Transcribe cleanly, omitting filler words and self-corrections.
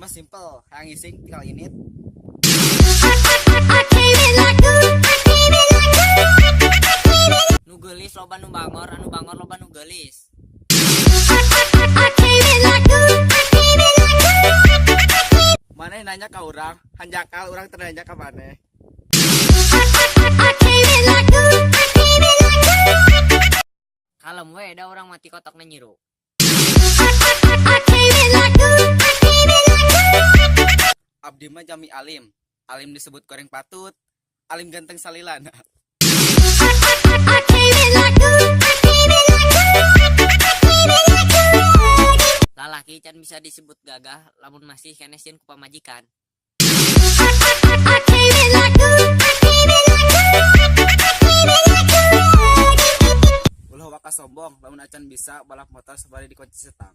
Mah simple, hayang ngising tinggal init. I came in like ooh, I came in like ooh, I came in. Nu geulis loba nu bangor, anu bangor loba nu geulis. I came in like ooh, I came in like ooh, I came. Maneh nanya ka urang, hanjakal urang teu nanya ka maneh. I came in like ooh, I came in like ooh. Kalem we, da urang mati kotokna nyiru. I came in like ooh, I came in like ooh. Abdi mah jami alim. Alim disebut goreng patut, alim ganteng salilana. I came in like ooh, I came in like ooh, I came in like ooh. Lalaki can bisa disebut gagah lamun masih keneh sieun ku pamajikan. I came in like ooh, I came in like ooh, I came in like ooh. Ulah waka sombong lamun acan bisa balap motor sabari dikunci setang.